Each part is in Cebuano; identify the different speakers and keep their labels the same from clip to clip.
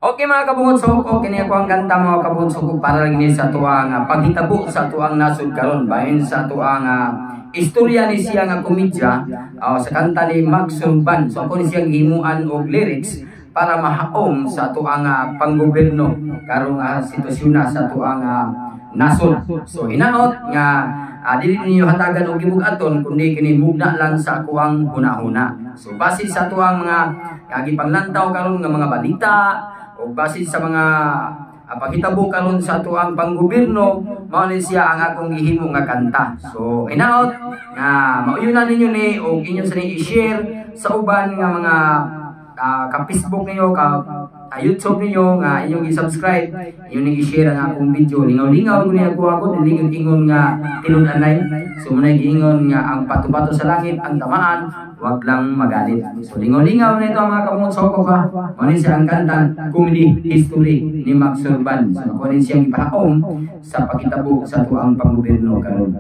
Speaker 1: Okay, mga kabungod soko, kini ako ang kanta, mga kabungod soko, para lang ni sa tuang paghitabo sa tuang nasod karon, bahin sa tuang istorya ni siya nga komedya sa kanta ni Max Surban. So ako ni siyang gihimuan og lyrics para mahaom sa tuang panggobyerno karong sitwasyon na sa tuang nasod. So hinaot nga dili ninyo hatagan og gibug-aton, kundi kini mugna lang sa akuang huna-huna. So base sa tuang mga gipanglantaw karon nga mga balita o base sa mga paghitabo karon sa tuang panggobyerno, mao ni siya ang akong gihimo nga kanta. So hinaot nga mauyunan ninyo ni og inyo sa ni i-share sa uban nga mga ka Facebook ninyo, ka YouTube ninyo nga inyong i-subscribe, inyong ning i-share ang akong video. Lingaw-lingaw guni ako ako dili ingon nga tinud-anay. So muna giingon nga ang pato-pato sa langit ang tamaan, wag lang magalit. So lingaw-lingaw na ito, mga kabungod soko ka. Mao ni siya ang kantang Comedy History ni Max Surban. So ako ni siyang ipahaom sa pagkitabo sa tuang panggobyerno karon.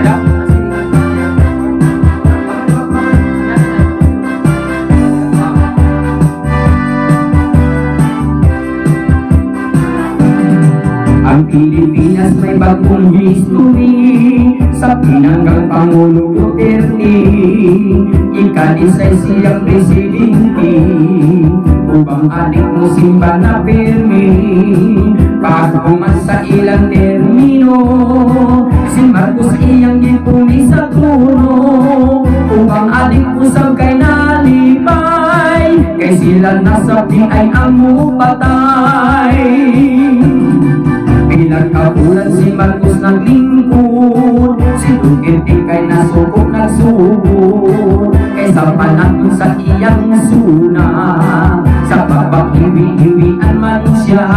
Speaker 1: Ano? Ang Pilipinas may bagong history sa pinanggang Pangulo Duterte. Ika-isay siyang presidente, upang adik mo simba na pirmi. Paghuman sa ilang termino, si Marcos iyang gipuli sa trono. Upang adik usab kay nalipay, kay sila nasa ay ang mupatay. Bilang kabulan si Marcos naglingkod, si Duterte kay nasukok nagsugod. Kay sa panahon sa iyang suna, sa pagpaghiwi-hiwian man siya.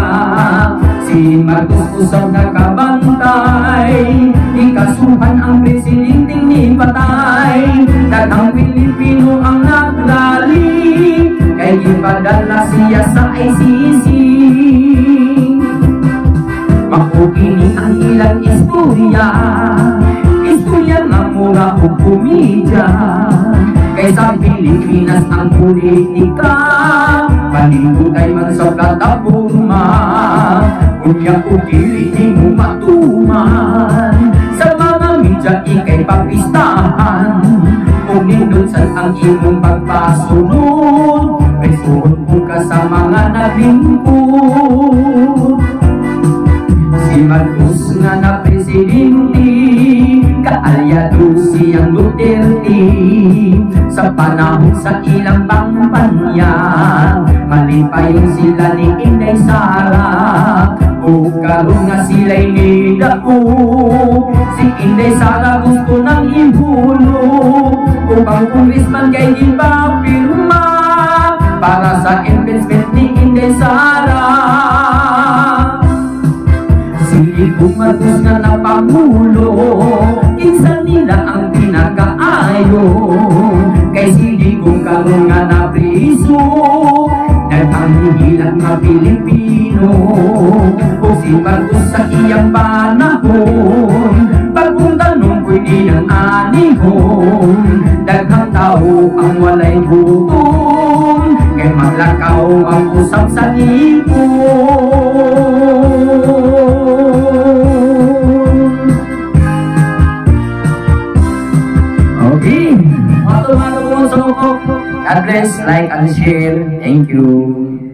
Speaker 1: Si Marcos usab nakabantay, ikasuhan ang presidente ni patay. Daghang Pilipino ang nagrali, kay gipadala siya sa ICC. Makukini ang ilang istorya, istorya nga mura o komedya. Kay sa Pilipinas ang politika, panindutay man sa plataporma. Unya o dili di mo matuman, sa mga media ikay papistahan. Kung nindot ang imong pagpasunod, presuhon mo ka sa mga naglingkod. Si Marcos nga na presidente, kaalyado siyang Duterte. Sa panahon sa ilang kampanya, malipayon sila ni Inday Sara. O karon nga sila'y nidao, si Inday Sara gusto nang ihulo. Upang congressman kay gipapirma, para sa impeachment ni Inday Sara. Si Marcos nga na pangulo, kinsa nila ang pinakaayo. Kay si Digong karon nga napriso, daghang higilan nga Pilipino. O si Marcos sa iyang panahon, bagong tanong pwede ng anihon. Daghang tao ang walay gutom, kay maglakaw ang usap sa ipon. Okay. God bless, like and share. Thank you.